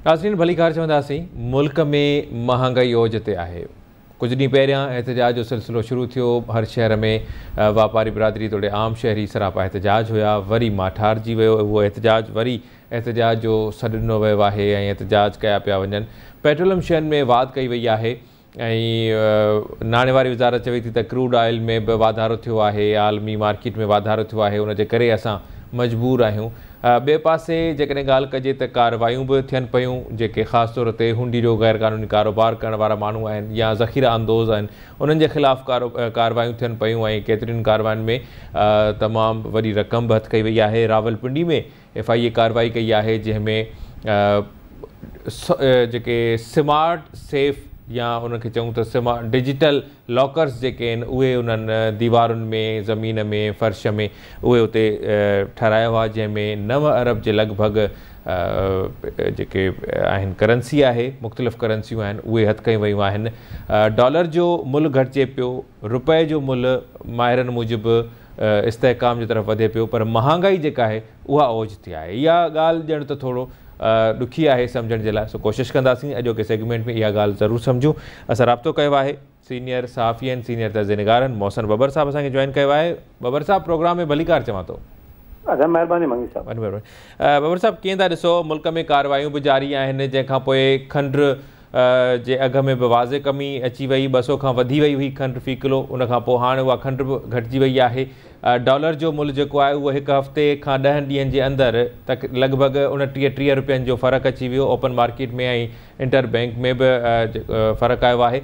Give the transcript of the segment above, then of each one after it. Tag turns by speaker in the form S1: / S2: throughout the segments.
S1: नाज़रीन भलीकार चवंदासीं, मुल्क में महांगाई औज ते आहे। कुझु ॾींहं पहिरियां एहतजाज जो सिलसिलो शुरू थियो। हर शहर में वापारी बिरादरी तोड़े आम शहरी सरापा एहतजाज हुया। वरी माठारजी वियो उहो एहतजाज, वरी एहतजाज जो सॾु ॾिनो वियो आहे ऐं एहतजाज कया पिया वञनि। पेट्रोलियम शयुनि में वाध कई वई आहे ऐं नाणे वारी वज़ारत चवे थी त क्रूड ऑयल में बि वाधारो थियो आहे, आलमी मार्केट में वाधारो थियो आहे, उनजे करे असां मजबूर आहियूं। ॿिए पासे जेकॾहिं ॻाल्हि कजे त कार्रवायूं बि थियनि पयूं, जेके ख़ासि तौर ते हुंडी जो ग़ैर क़ानूनी कारोबार करण वारा माण्हू आहिनि या ज़ख़ीरा अंदोज़ आहिनि, उन्हनि जे ख़िलाफ़ कार्रवायूं थियनि पयूं ऐं केतिरियुनि कार्रवायुनि में तमामु वॾी रक़म बि हथु कई वई आहे। रावलपिंडी में एफ I ए कार्रवाई कई आहे, जंहिंमें जेके स्मार्ट सेफ या उनखे चऊं त स्मार्ट डिजिटल लॉकर्स जेके आहिनि उहे उन्हनि दीवारुनि में, ज़मीन में, फर्श में उहे उते ठहिराया हुआ, जंहिंमें 9 अरब जे लॻभॻ जेके आहिनि करेंसी आहे, मुख़्तलिफ़ करेंसियूं आहिनि, उहे हथु कयूं वयूं आहिनि। डॉलर जो मुल्ह घटिजे पियो, रुपए जो मुल्ह माहिरनि मूजिबि इस्तिहकाम जे तरफ़ वधे पियो, पर महांगाई जेका आहे उहा औज थी आहे। इहा ॻाल्हि ॼण त थोरो ॾुखी आहे सम्झण जे लाइ, सो कोशिशि कंदासीं अॼोके सेगमेंट में इहा ॻाल्हि ज़रूरु सम्झूं। असां राब्तो कयो आहे सीनियर सहाफ़ी आहिनि, सीनियर तर्ज़ निगार आहिनि, मोहसिन बबर साहब असांखे जॉइन कयो आहे। बबर साहब, प्रोग्राम में भलीकार चवां थो।
S2: अच्छा, महिरबानी मंगी साहब।
S1: महिरबानी। बबर साहब, कीअं था ॾिसो, मुल्क में कार्रवायूं बि जारी आहिनि, जंहिंखां पोइ खंड जे अघ में बि वाज़े कमी अची वई, 200 खां वधी वई हुई खंड फ़ी किलो, उन खां पोइ हाणे उहा खंड बि घटिजी वई आहे। डॉलर जो मुल्ह जेको आहे उहो हिकु हफ़्ते खां 10 ॾींहनि जे अंदरि तक लॻभॻि 29-30 रुपयनि जो फ़र्क़ु अची वियो। ओपन मार्केट में ऐं इंटर बैंक में बि फ़र्क़ु आयो आहे।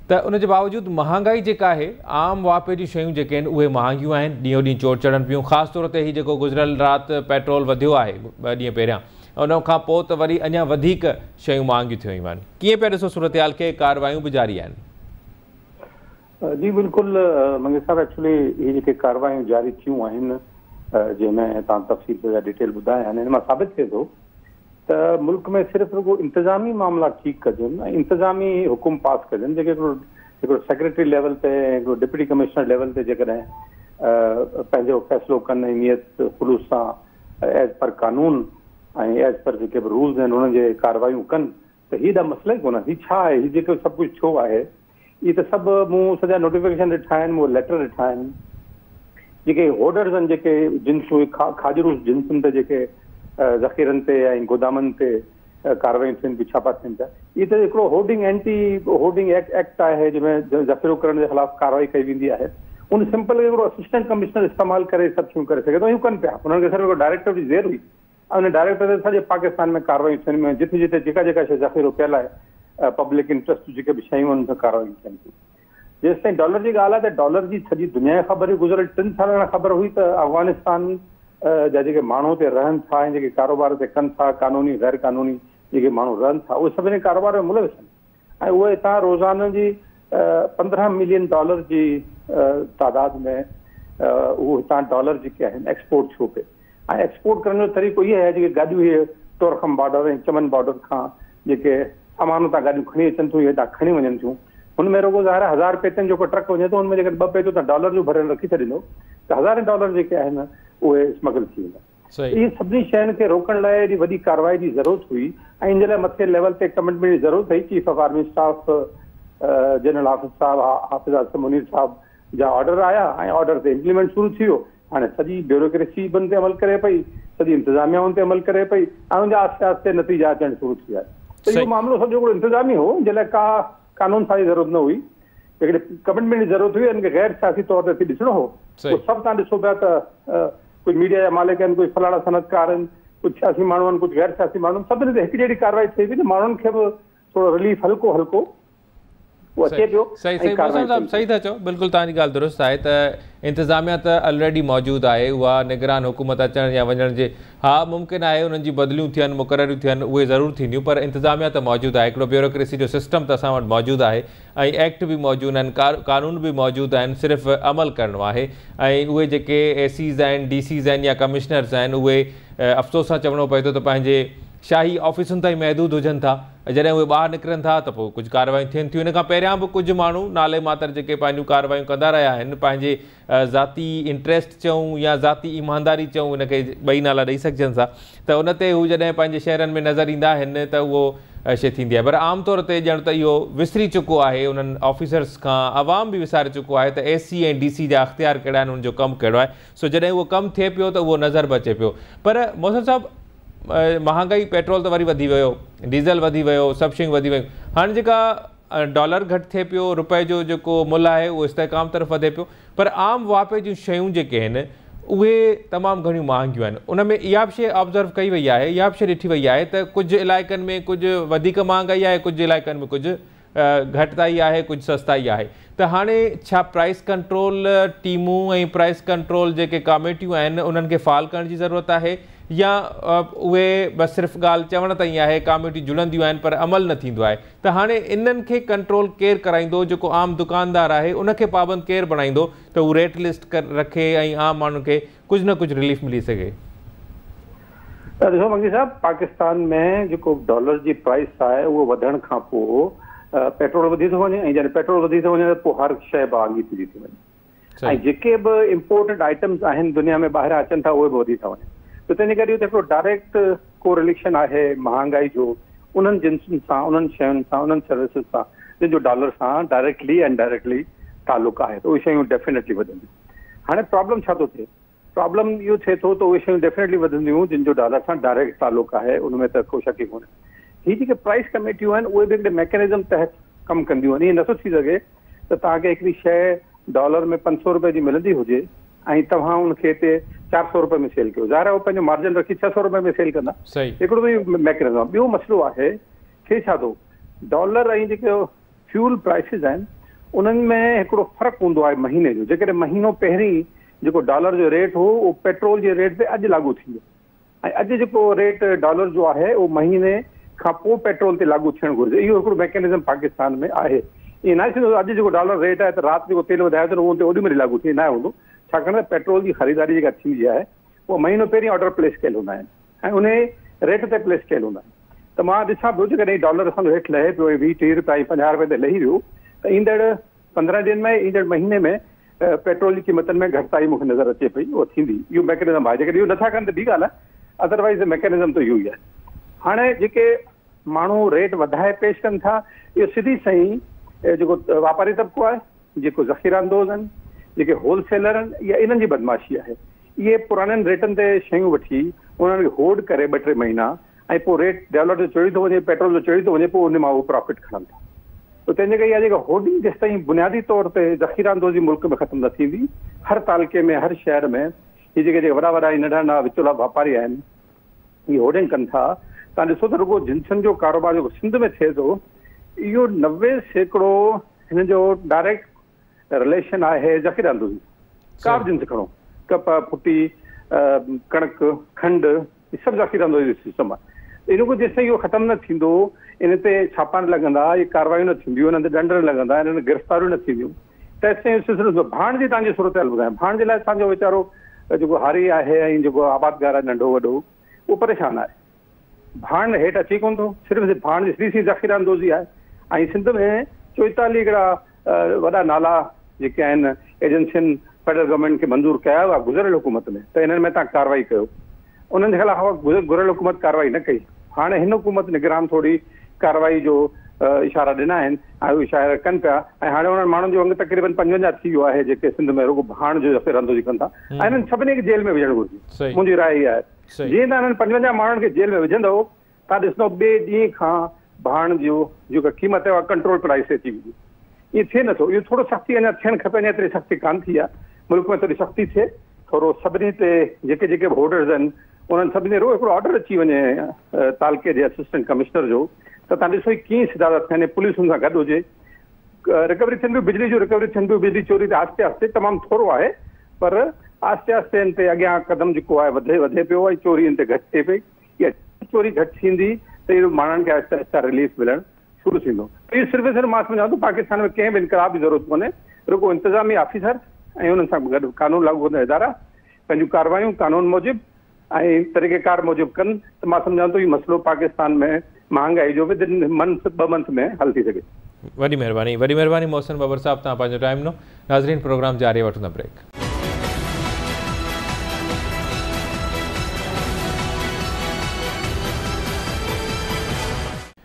S1: त उन जे बावजूदि महांगाई जेका आहे, आम वापे जूं शयूं जेके आहिनि उहे महांगियूं आहिनि, ॾींहों ॾींहुं चोट चढ़नि पियूं। ख़ासि तौर ते हीउ जेको गुज़िरियल राति पेट्रोल वधियो आहे 2 ॾींहं पहिरियां, उन खां पोइ त वरी अञा वधीक शयूं महांगियूं थी वयूं आहिनि। कीअं पिया ॾिसो सूरत हाल खे, कार्रवायूं बि जारी आहिनि?
S2: जी बिल्कुलु मंगी साहब, एक्चुअली इहे जेके कार्रवायूं जारी थियूं आहिनि, जंहिंमें तव्हां तफ़सील सॼा डिटेल ॿुधाया आहिनि, हिन मां साबित थिए थो त मुल्क में सिर्फ़ु रुॻो इंतिज़ामी मामला ठीकु कजनि ऐं इंतिज़ामी हुकुम पास कजनि, जेके हिकिड़ो सेक्रेटरी लेवल ते, हिकिड़ो डिप्टी कमिश्नर लेवल ते जेकॾहिं पंहिंजो फ़ैसिलो कनि ऐं नियत ख़ुलूस सां एज़ पर कानून ऐं एज़ पर जेके बि रूल्स आहिनि उन्हनि जे कार्रवायूं कनि त हीउ एॾा मसइला ई कोन्हनि। हीउ छा आहे, हीउ जेको सभु कुझु थियो आहे, इहे त सभु मूं सॼा नोटिफिकेशन ॾिठा आहिनि, मूं लेटर ॾिठा आहिनि। जेके होर्डर्स आहिनि, जेके जिन्सूं खाजरू जिन्सुनि ते जेके ज़ख़ीरनि ते ऐं गोदामनि ते कार्रवायूं थियनि पियूं, छापा थियनि पिया, इहे त हिकिड़ो होर्डिंग, एंटी होर्डिंग एक्ट आहे, जंहिंमें ज़ख़ीरो करण जे ख़िलाफ़ कार्रवाई कई वेंदी आहे। उन सिंपल हिकिड़ो असिस्टेंट कमिश्नर इस्तेमालु करे सभु शयूं करे सघे थो। इहो कनि पिया, हुननि खे सिर्फ़ु हिकिड़ो डायरेक्टर जी ज़ेर हुई ऐं उन डायरेक्टर ते सॼे पाकिस्तान में कार्रवायूं थियनि पियूं, जिथे जिथे जेका जेका शइ ज़ख़ीरो पियल आहे, पब्लिक इंट्रस्ट जेके बि शयूं आहिनि, उन सां कार्रवायूं थियनि थियूं। जेसि ताईं डॉलर जी ॻाल्हि आहे त डॉलर जी सॼी दुनिया खे ख़बर हुई, गुज़िरियल 3 सालनि खां ख़बर हुई त अफ़गानिस्तान जा जेके माण्हू हुते रहनि था ऐं जेके कारोबार हुते कनि था, कानूनी ग़ैर कानूनी जेके माण्हू रहनि था, उहे सभिनी कारोबार में मुलविस आहिनि ऐं उहे हितां रोज़ानो जी 15 मिलियन डॉलर जी तादाद में उहो हितां डॉलर जेके आहिनि एक्सपोर्ट थियो पिए। ऐं एक्सपोर्ट करण जो तरीक़ो इहो आहे, जेके गाॾियूं इहे तोरखम बॉर्डर ऐं चमन बॉर्डर खां जेके सामान हुतां गाॾियूं खणी अचनि थियूं, इहे हितां खणी वञनि थियूं, हुन में रुॻो ज़ाहिर आहे 1000 पेतनि जो को ट्रक वञे थो, हुन में जेकॾहिं 2 पेतियूं तव्हां डॉलर जो भरियल रखी छॾींदो त हज़ारे डॉलर जेके आहिनि उहे स्मगल थी वेंदा। इहे सभिनी शयुनि खे रोकण लाइ एॾी वॾी कार्रवाई जी ज़रूरत हुई ऐं इन जे लाइ मथे लेवल ते कमिटमेंट जी ज़रूरत हुई। Chief of army staff general Hafiz साहब, हाफ़िज़ आसिम मुनीर साहब जा ऑर्डर आया ऐं ऑर्डर ते इम्प्लीमेंट शुरू थी वियो। हाणे सॼी ब्यूरोक्रेसी बि उन ते अमल करे पई, सॼी इंतिज़ामिया उन ते अमल करे पई ऐं उनजा आहिस्ते आहिस्ते नतीजा अचणु शुरू थी विया। त इहो मामिलो सॼो हिकिड़ो इंतिज़ामी हो, जंहिं लाइ का कानून साज़ी ज़रूरत न हुई, हिकिड़ी कमिटमेंट जी ज़रूरत हुई। हिनखे ग़ैर सियासी तौर ते थी ॾिसणो हो। उहो सभु तव्हां ॾिसो पिया त कुझु मीडिया जा मालिक आहिनि, कुझु फलाणा सनतकार आहिनि, कुझु सियासी माण्हू आहिनि, कुझु ग़ैर सियासी माण्हू, सभिनी ते हिकु जहिड़ी कार्रवाई थिए पई त माण्हुनि खे बि थोरो रिलीफ हल्को हल्को अचे पियो।
S1: सही सही साहब, सही था चओ, बिल्कुलु तव्हांजी ॻाल्हि दुरुस्त आहे त इंतिज़ामिया त ऑलरेडी मौजूदु आहे, उहा निगरान हुकूमत अचण या वञण जे हा मुमकिन आहे उन्हनि जी बदिलियूं थियनि, मुक़ररियूं थियनि, उहे ज़रूरु थींदियूं, पर इंतिज़ामिया त मौजूदु आहे। हिकिड़ो ब्यूरोक्रेसी जो सिस्टम त असां वटि मौजूदु आहे ऐं एक्ट बि मौजूदु आहिनि, कानून बि मौजूदु आहिनि, सिर्फ़ु अमल करिणो आहे। ऐं उहे जेके ए सीज़ आहिनि, डी सीज़ आहिनि या कमिश्नर्स आहिनि, उहे अफ़सोस सां चवणो पए थो त पंहिंजे شاهي آفيسن تائين محدود هجن ٿا. جڏهن اهي ٻاهر نڪرن ٿا ته پوءِ ڪجهه ڪارروايون ٿين ٿيون. ان کان پهريان به ڪجهه ماڻهو نالي ماتر جيڪي پنهنجون ڪارروايون ڪندا رهيا آهن، پنهنجي ذاتي انٽريسٽ چئون يا ذاتي ايمانداري چئون، ان کي ٻئي نالا ڏيئي سگهجن ٿا، ته ان تي هو جڏهن پنهنجي شهرن ۾ نظر ايندا آهن ته اهو شيءِ ٿيندي آهي. پر عام طور تي ڄڻ ته اهو وسري چڪو آهي انهن آفيسرس کان، عوام به وساري چڪو آهي ته اي سي ۽ ڊي سي جا اختيار ڪهڙا آهن، ان جو ڪم ڪهڙو آهي. سو جڏهن اهو ڪم ٿئي پيو ته اهو نظر به اچي پيو. پر محسن صاحب، مهانگائي، پيٽرول ته وري وڌي ويو، ڊيزل وڌي ويو، سڀ شيون وڌي ويون. هاڻي جيڪا ڊالر گهٽ ٿئي پيو، رپئي جو جيڪو ملهه آهي اهو استحڪام طرف وڌي پيو، پر عام واهپي جون شيون جيڪي آهن اهي تمام گهڻيون مهانگيون آهن. ان ۾ اها به شيءِ آبزرو ڪئي وئي آهي، اها به شيءِ ڏٺي وئي آهي ته ڪجهه علائقن ۾ ڪجهه وڌيڪ مهانگائي آهي، ڪجهه علائقن ۾ ڪجهه گهٽتائي آهي، ڪجهه سستائي آهي. ته هاڻي ڇا پرائس ڪنٽرول ٽيمون ۽ پرائس ڪنٽرول جيڪي ڪاميٽيون آهن انهن کي فعال ڪرڻ جي ضرورت آهي، يا اهي بس صرف ڳالهه چوڻ تائين آهي، ڪاميٽيون جڙنديون آهن پر عمل نه ٿيندو آهي؟ ته هاڻي انهن کي ڪنٽرول ڪير ڪرائيندو؟ جيڪو عام دڪاندار آهي ان کي پابند ڪير بڻائيندو ته هو ريٽ لسٽ رکي ۽ عام ماڻهن کي ڪجهه نه ڪجهه رليف ملي سگهي؟
S2: ڏسو منگي صاحب، پاڪستان ۾ جيڪو ڊالر جي پرائس آهي اهو وڌڻ کان پوءِ پيٽرول وڌي ٿو وڃي، ۽ جڏهن پيٽرول وڌي ٿو وڃي ته پوءِ هر شيءِ مهانگي ٿيندي ٿي وڃي، ۽ جيڪي به امپورٽيڊ آئٽمس آهن دنيا ۾ ٻاهران اچن ٿا اهي به وڌي ٿا وڃن. ته تنهن جي ڪري اهو ته هڪڙو ڊائريڪٽ ڪورليشن آهي مهانگائي جو انهن جنسن سان، انهن شين سان، انهن سروسز سان جن جو ڊالر سان ڊائريڪٽلي انڊائريڪٽلي تعلق آهي، ته اهي شيون ڊيفينيٽلي وڌنديون. هاڻي پرابلم ڇا ٿو ٿئي؟ پرابلم اهو ٿئي ٿو ته اهي شيون ڊيفينيٽلي وڌنديون جن جو ڊالر سان ڊائريڪٽ تعلق آهي، ان ۾ ته ڪو شڪ ئي ڪونهي. هي جيڪي پرائس ڪميٽيون آهن اهي به هڪڙي ميڪينزم تحت ڪم ڪنديون آهن. ائين نٿو ٿي سگهي ته توهان کي هڪڙي شيءِ ڊالر ۾ 500 رپئي جي ملندي هجي ۽ توهان ان کي هتي 400 رپئي ۾ سيل ڪيو. ظاهر آهي اهو پنهنجو مارجن رکي 600 رپئي ۾ سيل ڪندا. هڪڙو ته اهو ميڪينزم آهي. ٻيو مسئلو آهي ٿئي ڇا ٿو، ڊالر ۽ جيڪي فيول پرائسز آهن انهن ۾ هڪڙو فرق هوندو آهي مهيني جو. جيڪڏهن مهينو پهرين جيڪو ڊالر جو ريٽ هو اهو پيٽرول جي ريٽ تي اڄ لاڳو ٿيندو، ۽ اڄ جيڪو ريٽ ڊالر جو آهي اهو مهيني کان پوءِ پيٽرول تي لاڳو ٿيڻ گهرجي. اهو هڪڙو ميڪينزم پاڪستان ۾ آهي. ائين نه ٿيندو اڄ جيڪو ڊالر ريٽ آهي ته رات جيڪو تيل وڌايو اٿن اهو اوڏي مهل لاڳو ٿي نه هوندو، ڇاڪاڻ ته پيٽرول جي خريداري جيڪا ٿيندي آهي اها مهينو پهرين آرڊر پليس ڪيل هوندا آهن ۽ ان ريٽ تي پليس ڪيل هوندا آهن. ته مان ڏسان پيو جيڪڏهن ڊالر اسان جو هيٺ لهي پيو ۽ 20 30 رپيا ۽ 50 رپئي تي لهي ويو ته ايندڙ 15 ڏينهن ۾ ايندڙ مهيني ۾ پيٽرول جي قيمتن ۾ گهٽتائي مون کي نظر اچي پئي، اها ٿيندي. اهو ميڪينزم آهي. جيڪڏهن اهو نٿا ڪن ته ٻي ڳالهه آهي، ادروائيز ميڪينزم ته اهو ئي آهي. هاڻي جيڪي ماڻهو ريٽ وڌائي پيش ڪن ٿا اهو سڌي صحيح جيڪو واپاري طبقو آهي، جيڪو ذخيره اندوز آهن، جيڪي هول سيلر آهن، اها انهن جي بدمعاشي آهي. اهي پراڻن ريٽن تي شيون وٺي انهن کي هولڊ ڪري 2 3 مهينا ۽ پوءِ ريٽ ڊالر جو چڙهي ٿو وڃي، پيٽرول جو چڙهي ٿو وڃي، پوءِ ان مان اهو پرافٽ کڻن ٿا. ته تنهن جي ڪري اها جيڪا هولڊنگ جيستائين بنيادي طور تي ذخيره اندوزي ملڪ ۾ ختم نه ٿيندي، هر تعلقي ۾ هر شهر ۾ هي جيڪي جيڪي وڏا وڏا ۽ ننڍا ننڍا وچولا واپاري آهن اهي هولڊنگ ڪن ٿا. توهان ڏسو ته رڳو جنسن جو ڪاروبار جيڪو سنڌ ۾ ٿئي ٿو اهو 90% هن جو ڊائريڪٽ رليشن آهي ذخيره اندوزي. ڪا به جنس کڻو، ڪپهه، ڦٽي، ڪڻڪ، کنڊ، هي سڀ ذخيره اندوزي جو سسٽم آهي. ان کان جيستائين اهو ختم نه ٿيندو، ان تي ڇاپا نه لڳندا، اهي ڪارروايون نه ٿينديون، انهن تي ڏنڊ نه لڳندا، انهن گرفتاريون نه ٿينديون، تيستائين سلسلو. ڀاڻ جي توهان جي صورت حال ٻڌايان. ڀاڻ جي لاءِ اسان جو ويچارو جيڪو هاري آهي ۽ جيڪو آبادگار آهي ننڍو وڏو اهو پريشان آهي. ڀاڻ هيٺ اچي ڪونه ٿو، صرف ڀاڻ جي سڌي سڌي ذخيره اندوزي آهي. ۽ سنڌ ۾ 44 هڪڙا وڏا نالا جيڪي آهن ايجنسين فيڊرل گورنمينٽ کي منظور ڪيا هئا گذريل حڪومت ۾ ته انهن ۾ توهان ڪارروائي ڪيو، انهن جي خلاف گذريل حڪومت ڪارروائي نه ڪئي. هاڻي هن حڪومت نگران ٿوري ڪارروائي جو اشارا ڏنا آهن ۽ اهي اشارا ڪن پيا. ۽ هاڻي انهن ماڻهن جو انگ تقريبن 55 ٿي ويو آهي جيڪي سنڌ ۾ رڳو ڀاڻ جو ذخيره اندوزي ڪن ٿا. ۽ انهن سڀني کي جيل ۾ وجهڻ گهرجي. منهنجي راءِ اها آهي. جيئن توهان انهن 55 ماڻهن کي جيل ۾ وجهندؤ توهان ڏسندؤ ٻئي ڏينهن کان ڀاڻ جو جيڪا قيمت آهي اها ڪنٽرول پرائس تي اچي ويندي. ائين ٿئي نٿو. اهو ٿورو سختي اڃا ٿيڻ کپي، اڃا ايتري سختي ڪانه ٿي آهي ملڪ ۾. ٿوري سختي ٿئي، ٿورو سڀني تي جيڪي جيڪي به هولڊرز آهن انهن سڀني رو هڪڙو آرڊر اچي وڃي تعلقي جي اسسٽنٽ ڪمشنر جو، ته توهان ڏسو ڪيئن سڌا ٿا ٿين. پوليس هن سان گڏ هجي، رڪوري ٿين پيون، بجلي جون رڪوري ٿين پيون. بجلي چوري ته آهستي آهستي تمام ٿورو آهي، پر آهستي آهستي هن تي اڳيان قدم جيڪو آهي وڌي وڌي پيو ۽ چوري هن تي گهٽ ٿئي پئي. اها چوري گهٽ ٿيندي ته اهو ماڻهن کي آهستي آهستي رليف ملڻ شروع ٿيندو. اهو صرف صرف مان سمجهان ٿو پاڪستان ۾ ڪنهن به انقلاب جي ضرورت ڪونهي، رڳو انتظامي آفيسر ۽ انهن سان گڏ قانون لاڳو ڪندڙ ادارا پنهنجون ڪارروايون قانون موجب ۽ طريقيڪار موجب ڪن ته مان سمجهان ٿو هي مسئلو پاڪستان ۾ مهانگائي جو ود ان منٿ 2 منٿ ۾ حل ٿي سگهي.
S1: وڏي مهرباني، وڏي مهرباني محسن ٻٻر صاحب توهان پنهنجو ٽائيم ڏنو. ناظرين پروگرام جاري، وٺون ٿا بريڪ.